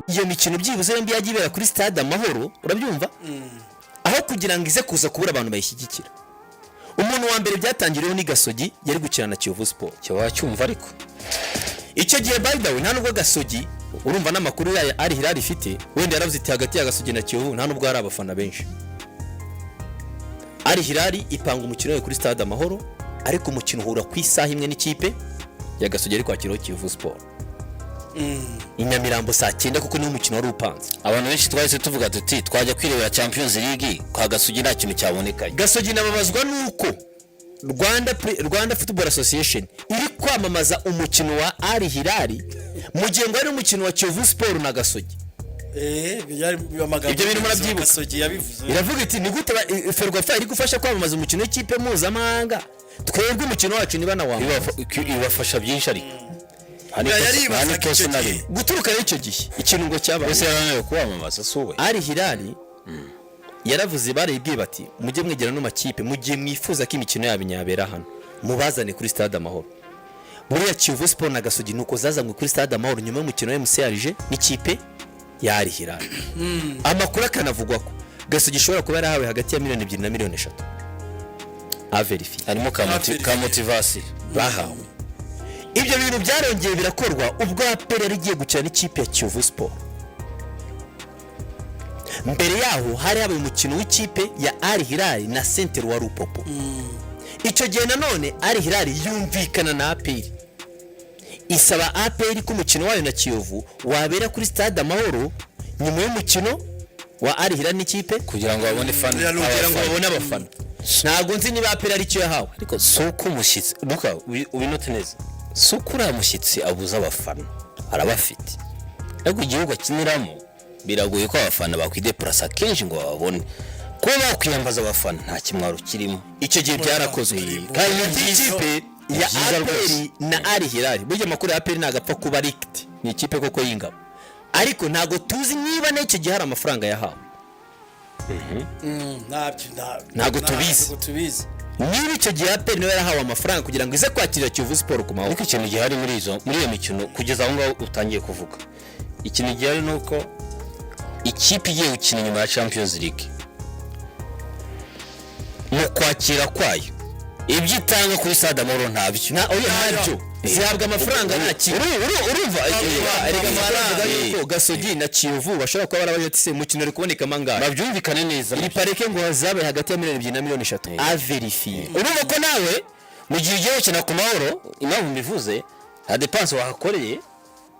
Iyo mikino byibuze yombi yajya ibera kuri Stade Amahoro, urabyumva, aho kugira ngo ize kuza kubura abantu bayishyigikira. Umuntu wa mbere byatangiriyeho ni Gasogi yari gukina na Kiyovu Sport. Cyo wacyumva ariko. Icyo gihe, by the way, nta nubwo Gasogi, urumva n'amakuru yayo Al Hilal ifite, wenda yaravuze iti hagati ya Gasogi na Kiyovu nta nubwo hari abafana benshi. Al Hilal ipanga umukino wayo kuri Stade Amahoro, ariko umukino uhura ku isaha imwe n'ikipe ya Gasogi ari kwakiraho Kiyovu Sport i Nyamirambo saa 9, kuko niwo mukino wari upanze. Abantu benshi twahise tuvuga tuti twajya kwirebera Champions League kwa Gasogi, nta kintu cyabonekayo. Gasogi nababazwa nuko Rwanda Football Association iri kwamamaza umukino wa Al Hilal mu gihe ngo ari umukino wa Kiyovu Sport na Gasogi. Byari amagambo. Ibyo bintu murabyibuka? Gasogi yabivuze. Iravuga iti ni gute Ferwafa iri gufasha kwamamaza umukino w'ikipe mpuzamahanga, twebwe umukino wacu niba nawamamaza? Ibafasha byinshi ariko Yaribazaga nta n'ikosa icyo na gihe. rimwe. Guturuka rero icyo gihe ikintu ngo cyabaye, Ese yarananiwe kuwamamaza si uwe? Al Hilal yaravuze, barayibwiye bati mujye mwegera no makipe mu gihe mwifuza ko imikino yabo yabera hano, mubazane kuri Stade Amahoro. Buriya Kiyovu Sport na Gasogi nuko zazanywe kuri Stade Amahoro nyuma y'umukino wa MC Alger n'ikipe ya Al Hilal. Amakuru akanavugwa ko Gasogi ishobora kuba yarahawe hagati ya miliyoni 2 na miliyoni 3, à vérifier. Harimo ka motivation. Bahawe ibyo bintu byarongeye birakorwa ubwo APR yari igiye gukina n'ikipe ya Kiyovu Sport. Mbere yaho hari habaye umukino w'ikipe ya Al Hilal na Saint Eloi Lupopo. Icyo gihe nanone Al Hilal yumvikana na APR, isaba APR ko umukino wayo na Kiyovu wabera kuri Stade Amahoro nyuma y'umukino wa Al Hilal n'ikipe kugira ngo babone fan. Ya Lupopo. Kugira ngo babone abafana. Ntabwo nzi niba APR aricyo yahawe. Ariko si uko umushyitsi, Luka, ubinote neza, si uko uriya mushyitsi abuza abafana, arabafite, ariko igihugu akiniramo biragoye ko abafana bakwidepurasa kenshi ngo bababone. Kuba bakwiyambaza abafana nta kimwaro kirimo. Icyo gihe byarakozwe Kandi ni byiza. ikipe Ni ya byiza APR rwose. na Al Hilal, burya amakuru ya APR ntabwo apfa kuba leaked, ni ikipe koko y'ingabo, ariko ntabwo tuzi niba n'icyo gihe hari amafaranga yahawe. Ntabyo. Ntabwo tubizi. Ntabwo tubizi. Niba icyo gihe APR niwe yarahawe amafaranga kugira ngo ize kwakira Kiyovu Sport ku Mahoro. Ariko ikintu gihari muri iyo mikino kugeza aho ngaho utangiye kuvuga, ikintu gihari ni uko ikipe igiye gukina inyuma ya Champions League, mu kwakira kwayo ibyo itanga kuri Stade Amahoro ntabyo. Na oya, ntabyo, zihabwa amafaranga nta kintu. Urumva? Erega amakuru avuga yuko Gasogi na Kiyovu bashobora kuba barabaje ati se umukino uri kubonekamo angahe? Babyumvikane neza. Iri parike ngo zabaye hagati ya miliyoni 2 na miliyoni 3, à vérifier. Urumva ko nawe mu gihe ugiye gukina ku Mahoro, impamvu mbivuze, nta dépense wahakoreye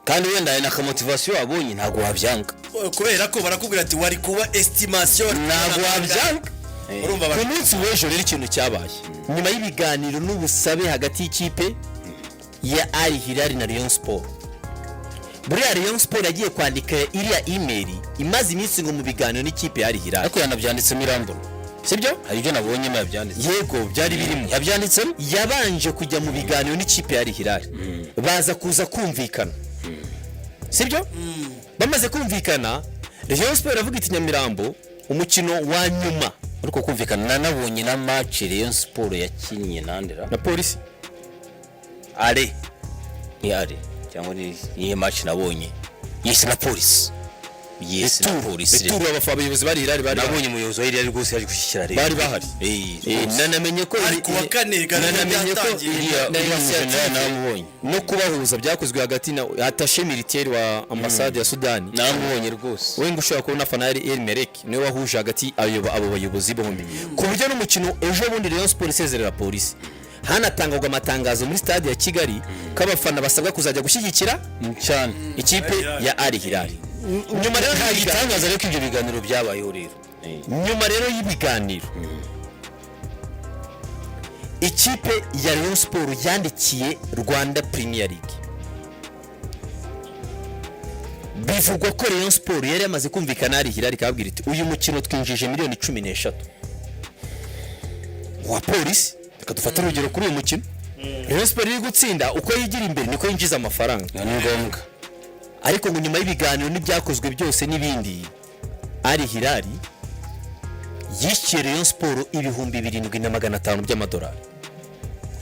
kandi wenda hari na ka motivation wabonye, ntabwo wabyanga. Kubera ko barakubwira ati wari kuba estimation. Ntabwo wabyanga. Urumva. Ku munsi w'ejo rero ikintu cyabaye nyuma y'ibiganiro n'ubusabe hagati y'ikipe ya Al Hilal na Rayon Sport, buriya Rayon Sport yagiye kwandika iriya email imaze iminsi ngo mu biganiro n'ikipe ya Al Hilal. Ariko yanabyanditsemo, irambona. Sibyo? Hari ibyo nabonyemo yabyanditse. Yego, byari birimo. Yabyanditsemo. Yabanje kujya mu biganiro n'ikipe ya Al Hilal, baza kuza kumvikana, sibyo? Bamaze kumvikana, Rayon Sport iravuga iti Nyamirambo umukino wa nyuma. Ariko kumvikana, nanabonye na match Rayon Sport yakinnye nandera Na Polisi. Ale ni ale cyangwa ni niyo match nabonye yise na Polisi, yise na Polisi. Retour, abayobozi bari Hilal bari Nabonye umuyobozi wa Hilal rwose yaje gushyigikira Rayon. Bari bahari. Rwose. Nanamenye ko Ari ku wa kane, nanamenye ko byatangiye. na Uriya initiative mujenerali naramubonye. No kubahuza byakozwe hagati na attaché militaire wa ambasade ya Sudani. Naramubonye rwose. We ngo ushobora kubona afana yari El Merek, niwe wahuje hagati abo bayobozi bombi, ku buryo n'umukino ejo bundi Rayon Sport isezerera Polisi hanatangwaga amatangazo muri Stade ya Kigali ko abafana basabwa kuzajya gushyigikira cyane ikipe ya Al Hilal. Nyuma rero Nta y'ibiganiro gitangaza rero ko ibyo biganiro byabayeho rero. Nyuma rero y'ibiganiro, ikipe ya Rayon Sport yandikiye Rwanda Premier League. Bivugwa ko Rayon Sport yari yamaze kumvikana Al Hilal, ikababwira iti uyu mukino twinjije miliyoni 13 wa Polisi. Reka dufate urugero kuri uyu mukino, Rayon Sport iri gutsinda, uko yigira imbere niko yinjiza amafaranga. Ni ngombwa. Ariko ngo nyuma y'ibiganiro n'ibyakozwe byose n'ibindi, Al Hilal yishyuye Rayon Sport 7,500 by'amadolari.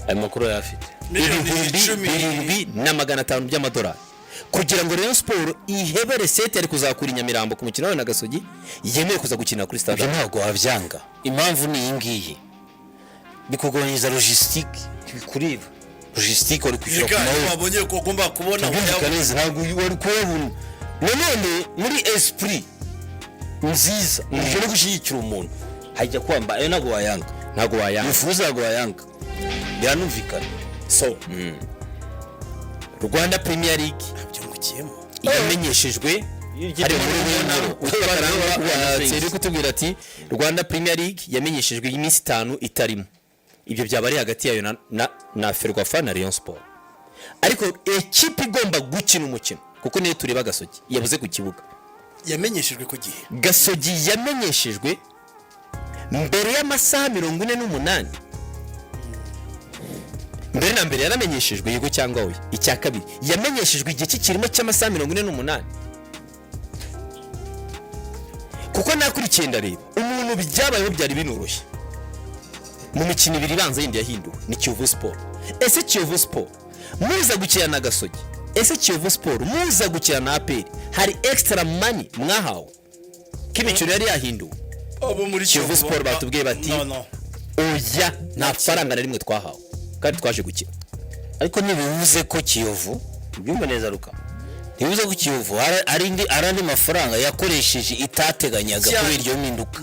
Ayo makuru yayafite. Miliyoni ibihumbi icumi 7,500 by'amadolari. Kugira ngo Rayon Sport ihebe recette yari kuzakura i Nyamirambo ku mukino wayo na Gasogi, yemere kuza gukinira kuri stade. Ibyo ntabwo wabyanga. Impamvu ni iyi ngiyi: bikugabanyiriza logistique, ntibikureba logistique wari kwishyura ku Reka, mahoro. Wabonye ko ugomba kubona. Tubyumvikane neza, ntabwo wari kuyabona. Nanone muri esprit nziza, uburyo no gushyigikira umuntu hajya kwamba ayo, ntabwo wayanga. Ntabwo wayanga. Wifuza, ntabwo wayanga, biranumvikana. So Rwanda Premier League Byungukiyemo. yamenyeshejwe hari muri uri kutubwira ati Rwanda Premier League yamenyeshejwe iminsi 5 itarimo. Ibyo byaba ari hagati yayo na Ferwafa na Rayon Sport, ariko ekipe igomba gukina umukino, kuko niyo tureba, Gasogi yabuze ku kibuga. Yamenyeshejwe ku gihe. Gasogi yamenyeshejwe mbere y'amasaha 48. Mbere na mbere yaramenyeshejwe, yego cyangwa oya? Icya kabiri, yamenyeshejwe igihe kikirimo cy'amasaha 48? Kuko nakurikiye ndareba umuntu byabayeho, byari binoroshye. Mu mikino 2 ibanza yindi yahinduwe ni Kiyovu Sport. Ese Kiyovu Sport muza gukina na Gasogi, ese Kiyovu Sport muza gukina na APR, hari extra money mwahawe ko imikino yari yahinduwe? Abo muri Kiyovu Sport batubwiye bati no no oya, nta faranga na rimwe twahawe kandi twaje gukina. Ariko ntibivuze ko Kiyovu, ubyumva neza Ruka, ntibivuze ko Kiyovu hari andi mafaranga yakoresheje itateganyaga Cyane. kubera iyo mpinduka.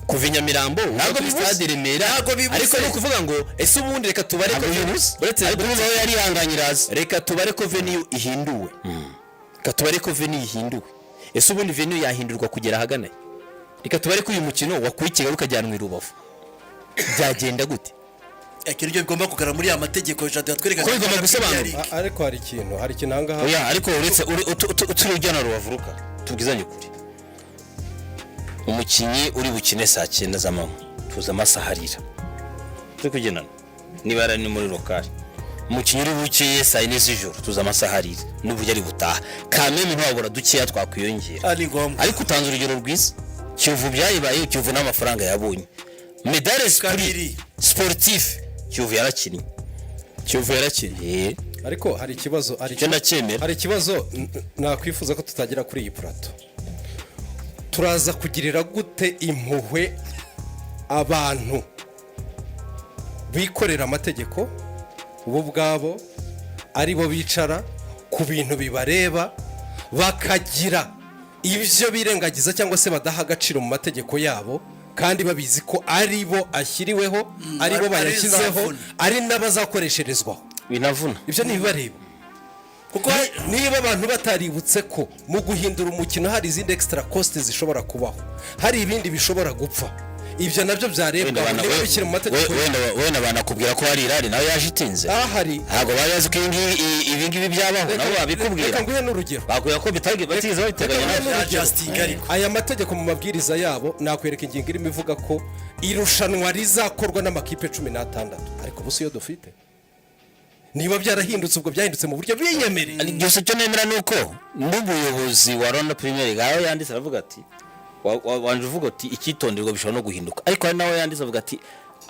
Kuva i Nyamirambo Ntabwo kuri bivuze. stade Remera. Ntabwo bivuze. Ariko ni ukuvuga ngo ese ubundi reka tubare ko Ntabwo bivuze. uretse Ariko urumva we yarihanganye iraza. Reka tubare ko venue ihinduwe, reka tubare ko venue ihinduwe. Ese ubundi venue yahindurwa kugera ahagana he? Reka tubare ko uyu mukino wakuye i Kigali ukajyanwa i Rubavu, byagenda gute? Ikintu byo bigomba kugaragara muri ya mategeko Jado yatwerekaga. Ko bigomba gusobanurwa. Ariko hari ikintu ahangaha. Oya, ariko uretse turi ujyana Rubavu, Ruka, tubwizanye ukuri, umukinnyi uri bukine saa 9 z'amanywa tuzi amasaha arira, turi kugendana niba yari ari muri local. Umukinnyi uri bukeye saa 4 z'ijoro tuzi amasaha arira n'uburyo ari butaha. Kameme ntiwabura dukeya twakwiyongera. Ah, ni ngombwa. Ariko utanze urugero rwiza, Kiyovu byayibaye. Kiyovu n'amafaranga yabonye medale Kabiri. sportif, Kiyovu yarakinnye. Kiyovu yarakinnye. Ariko hari ikibazo, hari Icyo ndacyemera. Hari ikibazo nakwifuza ko tutagera kuri iyi plateau. Turaza kugirira gute impuhwe abantu bikorera amategeko bo ubwabo, ari bo bicara ku bintu bibareba, bakagira ibyo birengagiza cyangwa se badaha agaciro mu mategeko yabo, kandi babizi ko ari bo ashyiriweho, ari bo ari bayashyizeho, zavuna. ari n'abazakoresherezwaho? Binavuna. Ibyo ntibibareba. Kuko Niba abantu bataributse ko mu guhindura umukino hari izindi extra cost zishobora kubaho, hari ibindi bishobora gupfa, ibyo nabyo byarebwa niba bishyira mu mategeko. Wenda banakubwira ko hari irari nawe yaje itinze. Ahari. Ntabwo bari bazi ko ibi ngibi byabaho, nabo babikubwira. Reka nguhe n'urugero. Bakubwira ko batigeze babiteganya. Reka nguhe nabyo. n'urugero. Adjusting ariko. Aya mategeko mu mabwiriza yabo, nakwereka ingingo irimo ivuga ko irushanwa rizakorwa n'amakipe 16, ariko ubu si yo dufite. Niba byarahindutse, ubwo byahindutse mu buryo biyemereye. Gusa icyo nemera ni uko n'umuyobozi wa Rwanda Premier League aho yanditse aravuga ati wanje uvuga ati icyitonderwa bishobora no guhinduka, ariko hari nawe yanditse avuga ati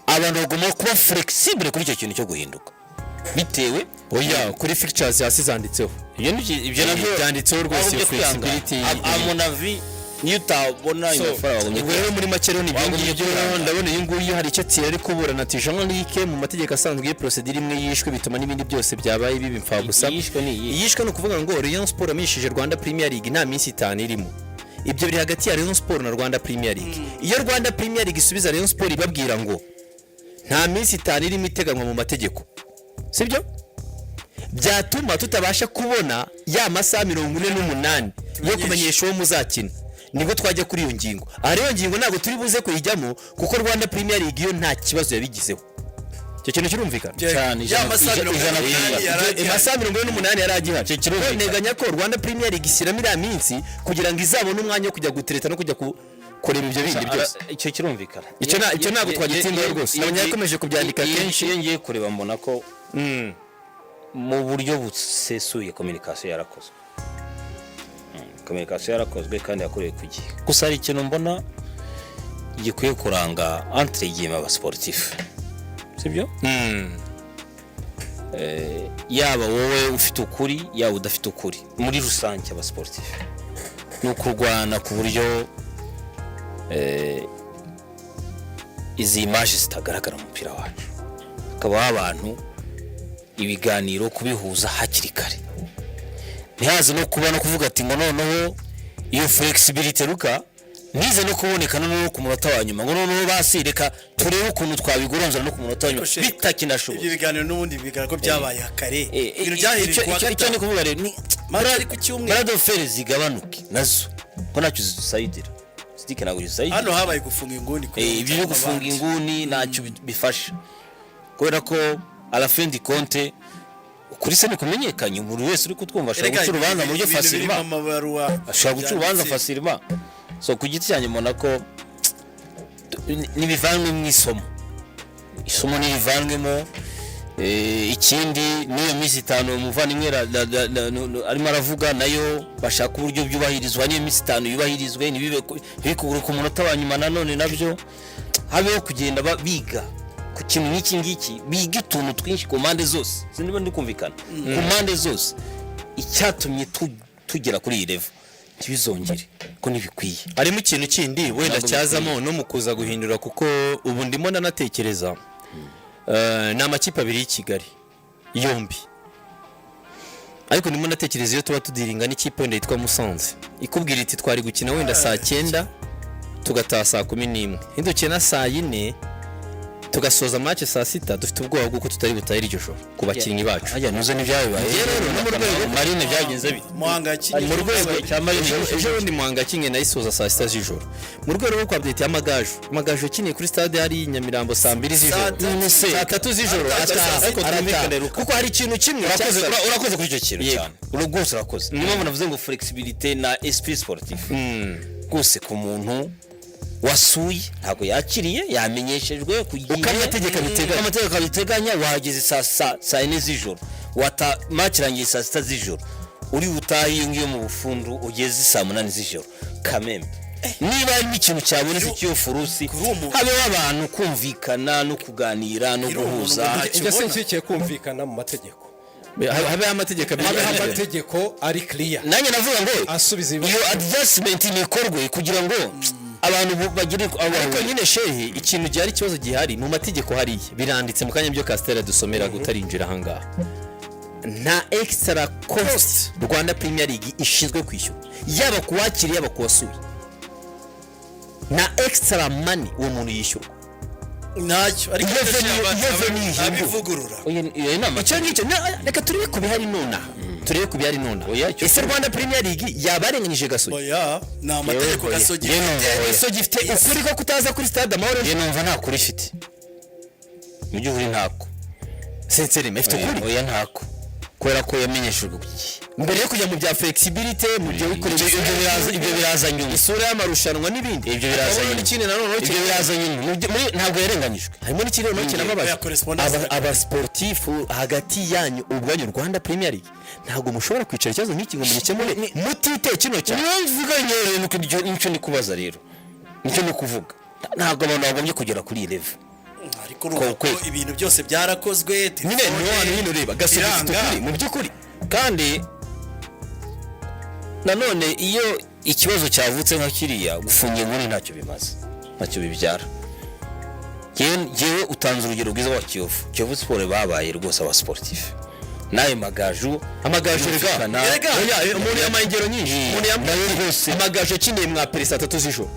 abantu bagomba kuba flexible kuri icyo kintu cyo guhinduka bitewe. Oya, kuri fixtures hasi zanditseho. Ibyo ibyo nabyo Byanditseho rwose wagombye iyo kwihangana. flexibility. À mon avis, niyo utabona So, amafaranga wagombye ubwo rero muri make rero ni ibyo Wagombye ngibyo. kwihangana. Ndabona uyu nguyu hari icyo Thierry ari kuburana ati Jean Luc, mu mategeko asanzwe iyo procedure imwe yishwe bituma n'ibindi byose byabaye biba imfabusa. Iyishwe ni iyihe? Iyishwe ni ukuvuga ngo Rayon Sport yamenyesheje Rwanda Premier League nta minsi 5 irimo. Ibyo biri hagati ya Rayon Sport na Rwanda Premier League. Iyo Rwanda Premier League isubiza Rayon Sport ibabwira ngo nta minsi 5 irimo iteganywa mu mategeko, sibyo byatuma tutabasha kubona ya masaha 48 yo kumenyesha uwo muzakina, nibwo twajya kuri iyo ngingo. Aha rero iyo ngingo ntabwo turi buze kuyijyamo, kuko Rwanda Premier League yo nta kibazo yabigizeho. Icyo kintu kirumvikana. Cyane. Ya ijana masaha mirongo ijana ine ku n'umunani ijana. yari agihari. Amasaha 48 yari agihari. Icyo kirumvikana. Nteganya ko Rwanda Premier League ishyiramo iriya minsi kugira ngo izabone umwanya wo kujya gutereta no kujya kureba ibyo bindi byose. Icyo kirumvikana. Icyo ntabwo twagitindaho rwose. Nabonye yakomeje kubyandika kenshi. Iyo ngiye kureba mbona ko mu buryo busesuye communication yarakozwe. Communication yarakozwe kandi yakorewe ku gihe. Gusa hari ikintu mbona gikwiye kuranga entre guillemets aba sportif, sibyo? Yaba wowe ufite ukuri, yaba udafite ukuri, muri rusange abasportif ni ukurwana ku buryo izi image zitagaragara mu mupira wacu, hakabaho abantu, ibiganiro, kubihuza hakiri kare, ntihaze no kuba no kuvuga ati ngo noneho iyo flexibility ruka ntize no kuboneka noneho ku munota wa nyuma, ngo noneho basi reka turebe ukuntu twabigoronzora no ku munota wa nyuma Ariko Sheikh, bitakinashobotse. Ibyo biganiro n'ubundi bigaragara ko byabaye kare, ibintu byahereye kuwa Icyo ni gatanu. kuvuga rero ni Match ari ku cyumweru. Bras de fer zigabanuke nazo, ko ntacyo zidusayidira, sidike ntabwo zidusayidira. Hano habaye gufunga inguni kuri Ibyo byo gufunga inguni ntacyo bifasha, kubera ko à la fin du compte ukuri se ntikumenyekanye. Umuntu wese uri kutwumva ashobora guca urubanza mu buryo facilement, amabaruwa ashobora guca urubanza facilement. So ku giti cyanjye mbona ko nibivanwe mu isomo, isomo nirivanwemo. Ikindi n'iyo minsi 5 umuvandimwe arimo aravuga, nayo bashaka uburyo byubahirizwa, n'iyo minsi 5 yubahirizwe, ntibibe ntibikugure ku munota wa nyuma. Nanone nabyo habeho kugenda biga ku kintu nk'iki ngiki, biga utuntu twinshi ku mpande zose. Sinzi ndi kumvikana, ku mpande zose, icyatumye tugera kuri iyi level ntibizongere, ko ntibikwiye. Harimo ikintu kindi wenda Ntabwo. cyazamo no mu kuza guhindura, kuko ubu ndimo ndanatekereza, ni amakipe abiri y'i Kigali yombi, ariko ndimo ndatekereza iyo tuba tudiringa n'ikipe wenda yitwa Musanze ikubwira iti twari gukina wenda saa 9 tugataha saa 11, ntidukina saa 4 tugasoza match saa 6, dufite ubwoba bw'uko tutari butahe iryo joro ku bakinnyi bacu. Hajya nuze n'ibyabibaye. Njye rero no mu rwego Marine byagenze bite? Muhanga yakinnye mu rwego cya Marine. Ejo bundi Muhanga yakinnye nayo isoza saa 6 z'ijoro, mu rwego rwo kwupdate y'Amagaju. Amagaju yakiniye kuri stade hari i Nyamirambo saa 2 z'ijoro. Saa tatu. None se Saa 3 z'ijoro Saa ataha. sita. Ariko Arataha. twumvikane, Luka. Kuko hari ikintu kimwe Urakoze. cyasabwe. Urakoze kuri icyo kintu Yego. cyane. Rwose urakoze. Niyo mpamvu navuze ngo flexibilité na esprit sportif rwose ku muntu wasuye, ntabwo yakiriye, yamenyeshejwe ku gihe. Uko amategeko abiteganya. Uko amategeko abiteganya, wahageze saa 4 z'ijoro, wata match irangiye saa 6 z'ijoro, uri butahe iyo ngiyo mu Bufundu ugeze saa 8 z'ijoro. Kamembe niba harimo ikintu cyabonetse cy'iyo furusi, Kuri uwo muntu. habeho abantu kumvikana no kuganira no Kuri uwo muntu guhuza. ngo ntacyo Njye ubona. sinshyigikiye kumvikana mu mategeko. Habeho amategeko Habeho abiri. amategeko ari clear, Nanjye navuga ngo asubiza ibibazo. iyo adjustment nikorwe kugira ngo abantu bagire aho Ariko bahurira. nyine shehe, ikintu gihari, ikibazo gihari mu mategeko hariya biranditse mu kanya byo Kasitera dusomera utarinjira ahangaha, nta extra cost Rwanda Premier League ishinzwe kwishyura, yaba ku wakiriye, yaba ku wasuye, nta extra money uwo muntu yishyurwa. Ntacyo, ariko Iyo venue ihinduka. abivugurura. Iyo ni Icyo ngicyo reka turebe ku bihari nonaha, turebe ku bihari nonaha. Oya, icyo Ese Rwanda Premier League yaba arenganyije Gasogi? Oya, ni amategeko. Yewe, Gasogi yewe, ifite. oya. Gasogi ifite ukuri ko kutaza kuri stade Amahoro? Njye numva nta kuri ifite, mu by'ukuri ntako. Sincèrement, ifite ukuri. Oya, ntako, kubera ko yamenyeshejwe ku gihe. Mbere yo kujya mu bya flexibility, mu byo Ibyo biraza nyuma. Isura y'amarushanwa n'ibindi. Ibyo biraza Hakabamo nyuma. n'ikindi nanone Ibyo biraza nyuma. Ntabwo yarenganyijwe. Harimo n'ikindi noneho kinababaje. Oya, correspondence. Abasportifu hagati yanyu ubwanyu, Rwanda Premier League, ntabwo mushobora kwicara ikibazo nk'iki ngo mugikemure mutiteye kino cyane. Niyo mvuga rero, nuko nicyo ndi kubaza rero, nicyo ndi kuvuga, ntabwo abantu bagombye kugera kuri iyi level. Ariko urumva ko Kwe. ibintu byose byarakozwe. Nyine niho hantu nyine ureba Gasogi ifite Biranga. ukuri mu by'ukuri. Kandi nanone iyo ikibazo cyavutse nka kiriya, gufunga inguni ntacyo bimaze, ntacyo bibyara. Njyewe utanze urugero rwiza wa Kiyovu Sport, babaye rwose abasportif n'ayo Magaju. Amagaju rega. Birumvikana. Erega. Oya, umuntu yamaye ingero nyinshi. Umuntu yambaye Nayo rwose. Amagaju akiniye mwa pere saa 3 z'ijoro,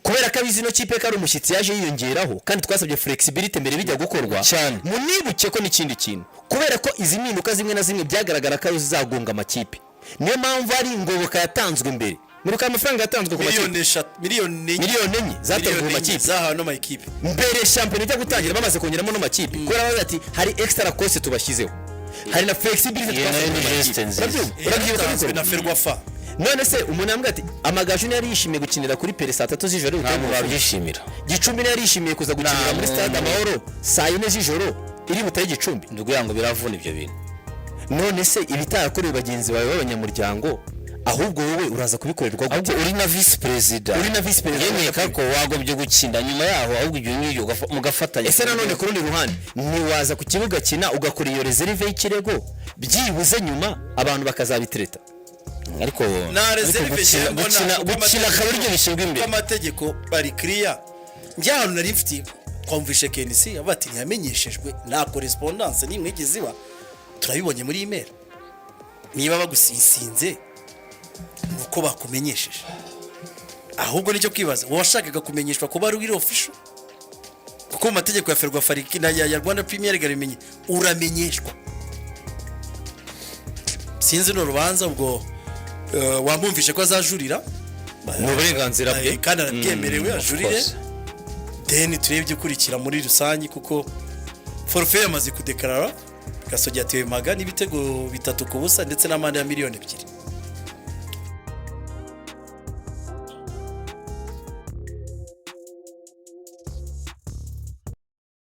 kubera ko abizi ino kipe ko ari umushyitsi yaje yiyongeraho, kandi twasabye flexibility mbere bijya gukorwa. Cyane. Munibuke ko n'ikindi kintu, kubera ko izi mpinduka zimwe na zimwe byagaragara ko arizo zizagonga amakipe, niyo mpamvu ari ingoboka yatanzwe mbere. Muribuka amafaranga yatanzwe ku makipe? Miliyoni 3, miliyoni 4. Miliyoni 4 zatanzwe ku Miliyoni 4 makipe zahawe n'amakipe. Mbere shampiyona ijya gutangira, bamaze kongeramo n'amakipe, kubera bavuga ati hari extra cost tubashyizeho, hari na flexibility Iyo nayo twasabye ni ku makipe. geste nziza. Urabyumva? Urabyibuka Yatanzwe bikorwa? na Ferwafa. None se umuntu yambwira ati Amagaju ntiyari yishimiye gukinira kuri Pele saa 3 z'ijoro? Ntabwo babyishimira. Gicumbi ntiyari yishimiye kuza gukinira Nta muri stade muntu. Amahoro saa 4 z'ijoro iri butahe Gicumbi? Ndubwira ngo biravuna ibyo bintu. None se ibitarakorewe bagenzi bawe b'abanyamuryango, Ahubwo wowe uraza kubikorerwa gute? Ahubwo uri na visi perezida. Uri na visi perezida. Yemeye ko wagombye gukina nyuma yaho, ahubwo ibyo ngibyo mugafatanya. Ese nanone ku rundi ruhande, ntiwaza ku kibuga kina, ugakora iyo réserve y'ikirego, byibuze nyuma abantu bakazabitereta? Ariko Nta ariko réserve gukina mbona, gukina kuko gukina akaba aribyo bishyirwa kuko imbere. Amategeko bari kiriya. Njye ahantu nari mfite twumvishe KNC avuga ati ntiyamenyeshejwe, nta correspondance n'imwe igeze iba. Turabibonye muri email. Niba bagusinsinze ni uko bakumenyesheje. Ahubwo nicyo kwibaza, uwashakaga kumenyeshwa kuba ari uri official, kuko mu mategeko ya Ferwafa na ya Rwanda Premier League abimenye, uramenyeshwa. Sinzi ni urubanza ubwo wamwumvishe ko azajurira. Ni uburenganzira bwe. Kandi arabyemerewe, Of ajurire. course. Then turebe igikurikira muri rusange, kuko forfait yamaze kudekarara. Gasogi yatewe mpaga n'ibitego 3-0 ndetse n'amande ya 2 miliyoni.